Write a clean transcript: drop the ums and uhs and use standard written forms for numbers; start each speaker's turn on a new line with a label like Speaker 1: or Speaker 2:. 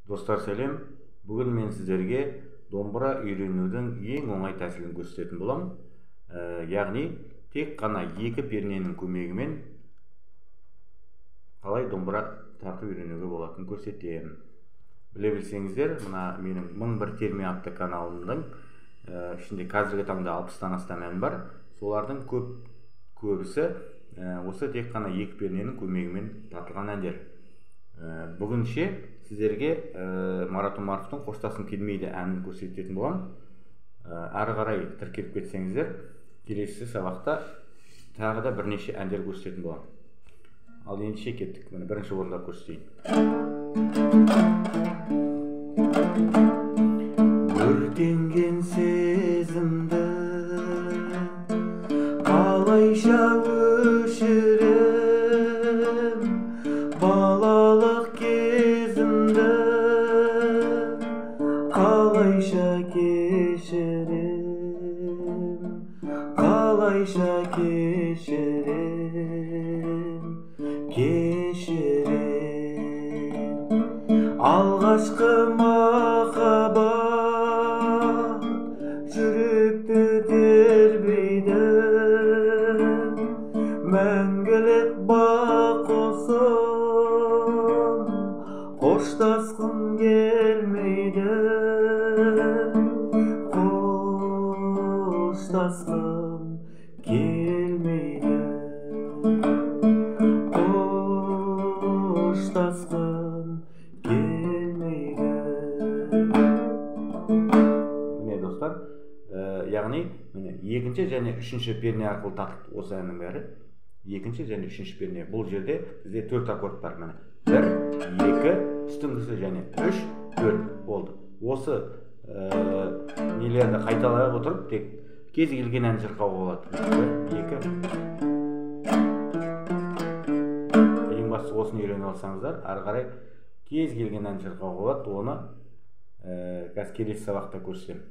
Speaker 1: Достар, сәлем. Бүгін мен сіздерге домбыра үйренудің ең оңай тәсілін көрсететін боламын. Яғни тек қана екі перненің көмегімен қалай домбыра тартып үйренуге болатынын көрсетемін. Біле білсеңіздер, мына менің 1001 терме атты каналымның ішінде қазіргі таңда 60-тан астам ән бар. Солардың көбісі осы тек қана екі перненің көмегімен тартылған әндер. Бүгінше сіздерге Марат Омаровтың «Қоштасқым келмейді» әнін көрсететін боламын. Әрі қарай тіркеліп кетсеңіздер, келесі сабақта тағы да бірнеше әндер көрсететін боламын. Ал ендеше кеттік. Міне, бірінші орындап көрсетейін. Өртенген сезімді қалайша өшірем, балалық кезімді қалайша кешірем, қалайша кешірем, кешірем. Алғашқы махаббат жүректі тербейді, мәңгілік бақ құсым қоштасқым келмейді, қоштасқым келмейді, қоштасқым келмейді. Міне, достар, яғни міне екінші және үшінші перне арқылы тартылды осы әннің бәрі. Екінші және үшінші перне. Бұл жерде бізде 4 аккорд бар. Міне, 1, 2, үстіңгісі және 3, 4 болды. Осы нелерді қайталай отырып, тек кез келген ән шырқауға болады. 1, 2. Ең бастысы осыны үйреніп алсаңыздар, ары қарай кез келген ән шырқауға болады. Оны қазір келесі сабақта көрсетемін.